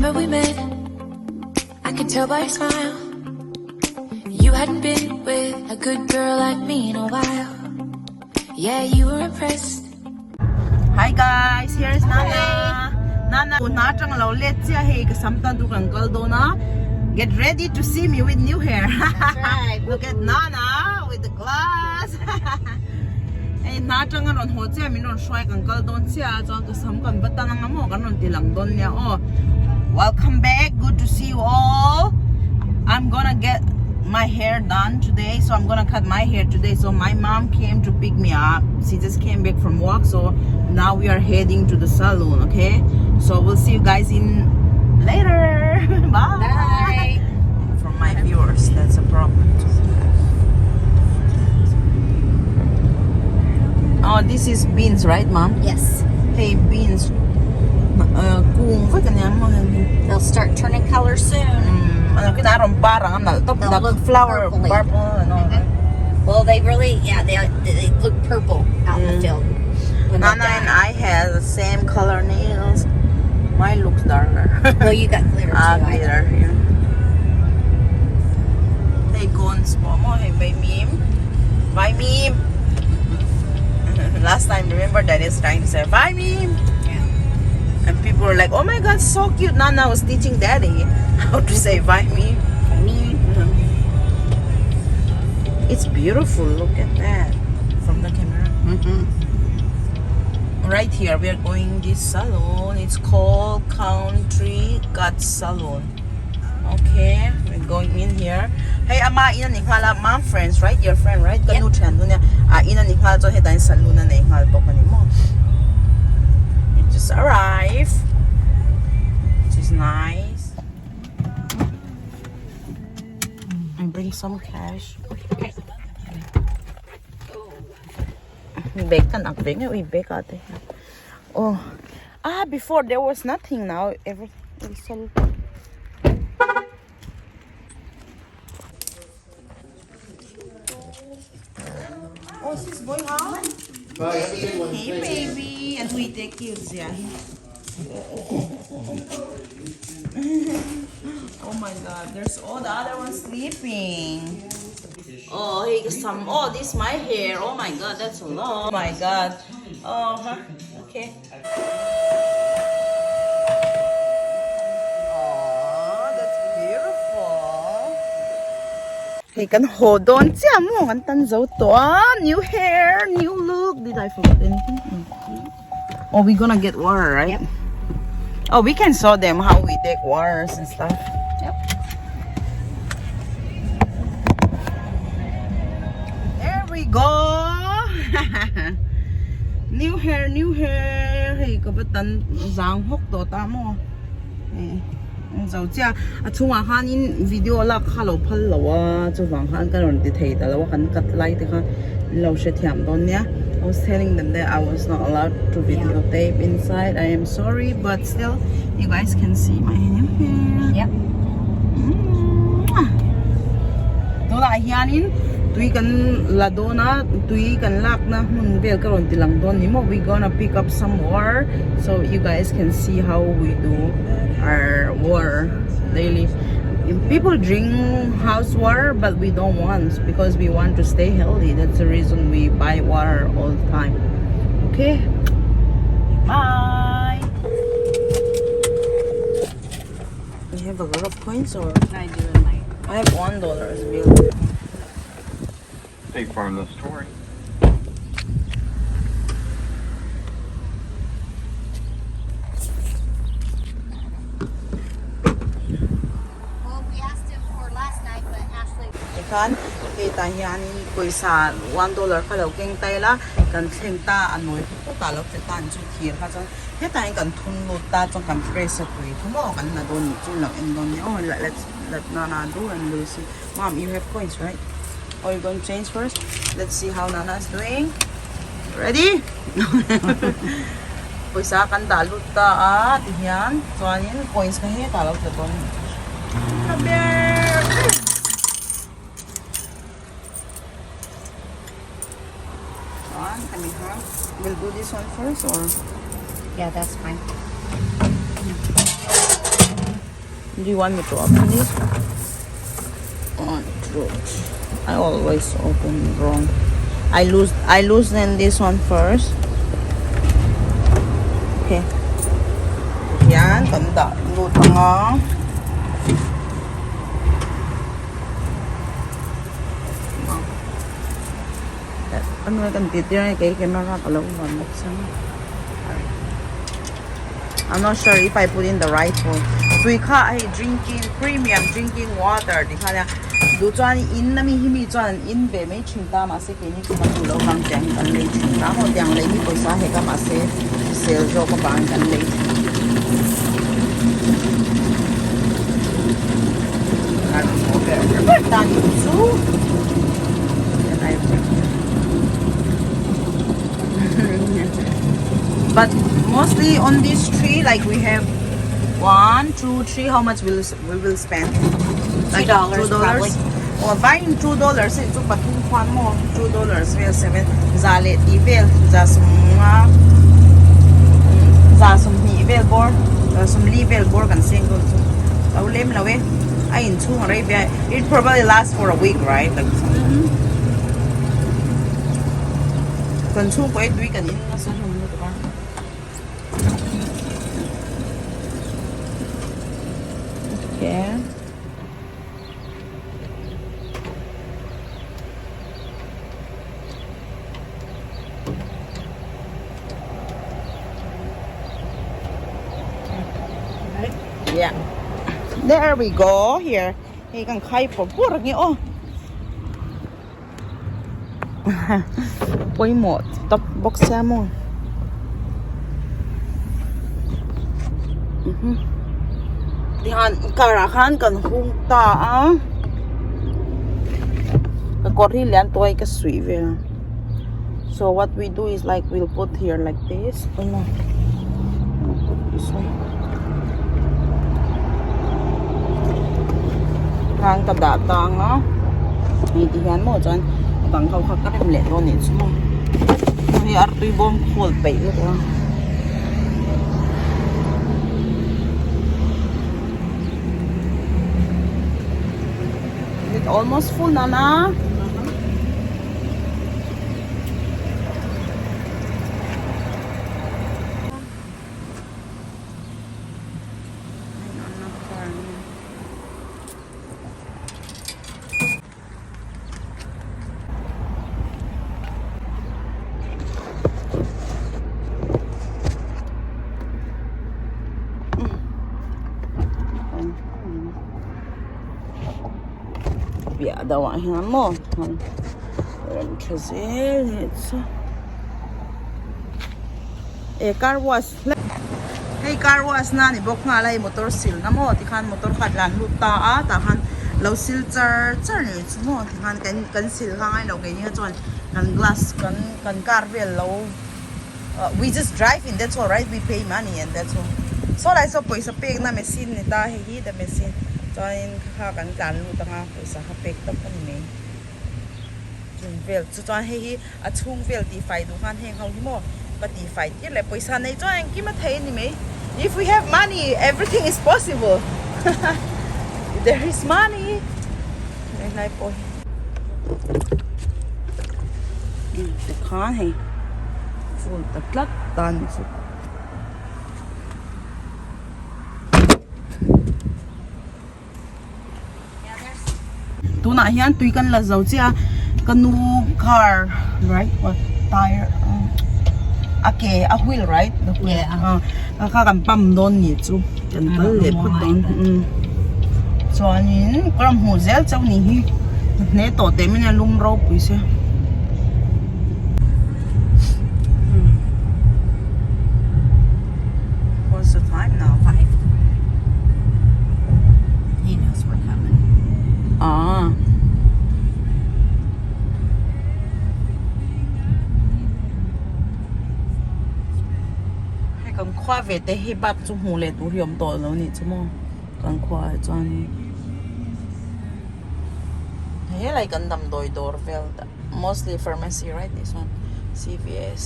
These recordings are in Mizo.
September we met. I could tell by your smile. You hadn't been with a good girl like me in a while. Yeah, you were impressed. Hi guys, here is Nana. Nana, na tang lo let chia hei ka sam tan tu kan kal dawn a. Get ready to see me with new hair. That's right. Look at Nana with the glass. Hei hna tang a rawn haw chiah min rawn hruai kan kal dawn chiah a chuan ka sam kan va tan anga maw kan rawn ti lang dawn nia aw. Welcome back, good to see you all. I'm gonna get my hair done today, so I'm gonna cut my hair today. So my mom came to pick me up. She just came back from work, so now we are heading to the salon, okay? So we'll see you guys in later. Bye. Bye. From my viewers, that's a problem. Oh, this is beans, right, mom? Yes. Hey, beans. Kung vek ania maw hei. They'll start turning color soon. Ano kina ron parang ang top They'll the look flower purpley. purple ano. Well, they really, yeah, they they look purple out in the field. When they're Nana and done. I have the same color nails. Mine looks darker. Well, you got glitter too. Ah, I glitter. Yeah. Hey, guns po mo. Hey, bye, meme. Bye, meme. Last time, remember that is trying to say bye, meme. Yeah. And people were like, oh my god, so cute. Nana was teaching daddy how to say bye, meme. Me. It's beautiful. Look at that from the camera. Mm-hmm. Right here, we are going this salon. It's called Country Cut Salon. Okay, we're going in here. Hey, ama ina ni ngala mom friends, right? Your friend, right? Kanu chen du ne. A ina ni ngala cho he dan salon na nei ngal bok ani mo. We just arrived. Which is nice. I bring some cash. Bake kan ak bake ui bake ate. Oh, ah, before there was nothing. Now everything is so. Oh, she's going out. Bye, have a good one. Hey, baby, and we take kids, yeah. Oh my God, there's all the other ones sleeping. Oh, he got some. Oh, this my hair. Oh my God, that's a lot. Oh my God. Oh, huh. Okay. Oh, that's beautiful. Hey, kan haw dawn chiah maw kan tan zo tawh a new hair, new look. Did I forget anything? Oh, we gonna get water, right? Yep. Oh, we can show them how we take waters and stuff. Yep. There we go. New hair, new hair. Hei ka va tan zang hawk tawh ta maw. Hei ang zo chiah a chungah khanin video lak kha lo phal lo a chuvang khan ka rawn ti thei ta lo a kan cut lai te kha an lo hre thiam dawn nia. I was telling them that I was not allowed to videotape inside. I am sorry but still you guys can see my new hair. Yep. Tunah hianin tui kan la dawn a tui kan lakna hmun vel ka rawn ti lang dawn ni maw we gonna pick up some water so you guys can see how we do our water daily people drink house water but we don't want because we want to stay healthy that's the reason we buy water all the time okay bye you have a lot of coins or I do in my. I have $1 bill. State Farm, the story. Well, we asked him for last night, but Ashley. Tikhan hetah hianin pawisa $1 kha lo keng ta ila kan thleng ta a nawi phawt phawt a lo tle ta an chu thir kha chuan hetah hian kan thun lut ta chuan kan press a tui thu maw kan la dawn nih chu lo en dawn nia aw let's let Nana do and we'll see mom you have coins right or you going to change first let's see how Nana is doing ready pawisa kan dah lut ta a tihian chuanin coins kha hetah lo tla dawn a ber. Chuan kami ha we'll do this one first or Yeah, that's fine. Do you want me to open it? One, two, I always open wrong. I lose I loosen this one first. Okay. Hian kan dah lut anga. Ano kan ti tir kei camera ka lo van bawk sia. I'm not sure if I put in the right one. Tui kha hei drinking premium drinking water ti kha nia duh chuan in ami hi mi chuan an in ve mai thin ta mahse keini chu kan duh loh vang tiang hi kan lei thin ta maw tiang lei hi pawisa hek a mahse hrisel zawk avangin kan lei thin. But mostly on this tree like we have one two three how much will we will spend Like $2 probably. Oh buying $2 hi chu pathum khuan maw $2 vel seven za leh tih vel za sawmnga za sawmhnih vel bawr za sawmli vel bawr kan seng dawn chu lo lem lo e a inchhung a rei ve a it probably last for a week right like kan chhungkaw e tui kan in nasa hlawm lutuk a. Okay. Yeah. There we go. Here. Hei kan khai pawh pur ang e aw. Pawimawh tawp bawk sia maw. Tihian car ah khan kan hung ta a. Ka kawr hi lian tuai ka suih vel a. So what we do is like we'll put here like this. Oh no. We'll put this way. Khan ka dah tang a. Hei ti hian maw chuan a dang ho kha ka rem leh dawn nih chu maw. Hei artui bawm khawl peih lutuk a. Is it almost full Nana? Piah deuh ah hian maw rem tha zel hi chu e car wash hei car wash na ni bawk nghal a hei motor sil na maw tikhan motor kha a tlan lut ta a tah khan lo sil char char ni chu maw tikhan kan sil kha ngai lo keini kha chuan kan glass kan kan car vel lo we just drive in that's all right we pay money and that's all saw lai saw pawisa pek na machine ni ta hei hi the machine chuanin kha kan tlan lut anga pawisa kha pek tawp a ni mai chung vel chu chuan hei hi a chhung vel tih fai duh khan heng ho hi maw ka tih fai tir leh pawisa nei chuan engkim a thei a ni mai if we have money everything is possible there is money helai pawh hi tikhan hei full ta tlat ta ni chu. Tunah hian tui kan la zo chiah a ka nu car right what tire a ke a wheel right the wheel a kha kan pump dawn ni chu kan kal leh phawt dawn chuanin ka rawn hmuh zel chauh ni hi hne tawh teh mai a nia lum ropui sia. What's the time now? 5. He knows we're coming. Ah. Hei kan khua ve te hi bak chu hmuh leh tur hi awm tawh lo nih chu maw kan khua ah chuan helai kan damdawi dawr vel mostly pharmacy right this one C_V_S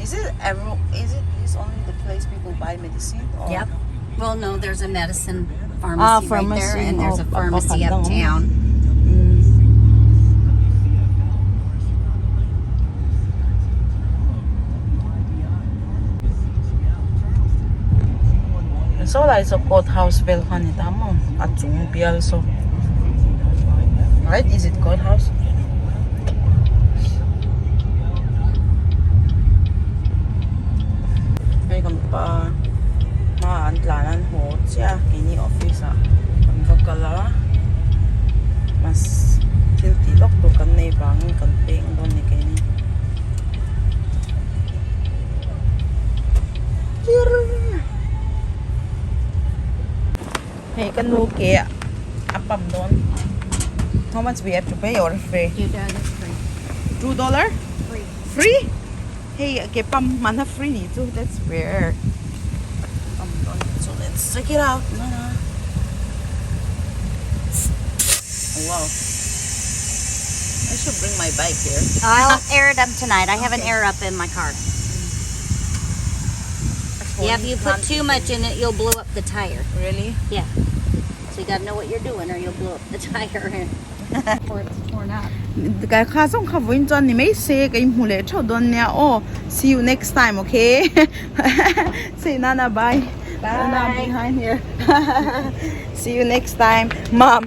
is it every is it this only the place people buy medicine or Yep. Well, no, there's a medicine Ah, pharmacy right there, pharmacy. and there's a Oh, pharmacy pakhat dang awm. uptown. Saw lai saw court house vel kha ni ta maw a chung bial saw right is it court house hei kan pa hma an tlan an haw chiah a keini office ah kan va kal a mas thil tih lawk tur kan nei vangin kan peng dawn ni keini. Hei ka nu ke a pump dawn how much we have to pay or free? $2 free hei ke pump hman a free nih chu that's where pump dawn so let's check it out nana wow I should bring my bike here. I'll air it up tonight. I have an air up in my car. Yeah, if you put too much in it, you'll blow up the tire. Really? Yeah. So you gotta know what you're doing or you'll blow up the tire. Before it's torn up. Kai kha zawng kha vawiin chuan ni mai se ka inhmu leh theuh dawn nia aw see you next time okay say nana bye nana behind here see you next time mom.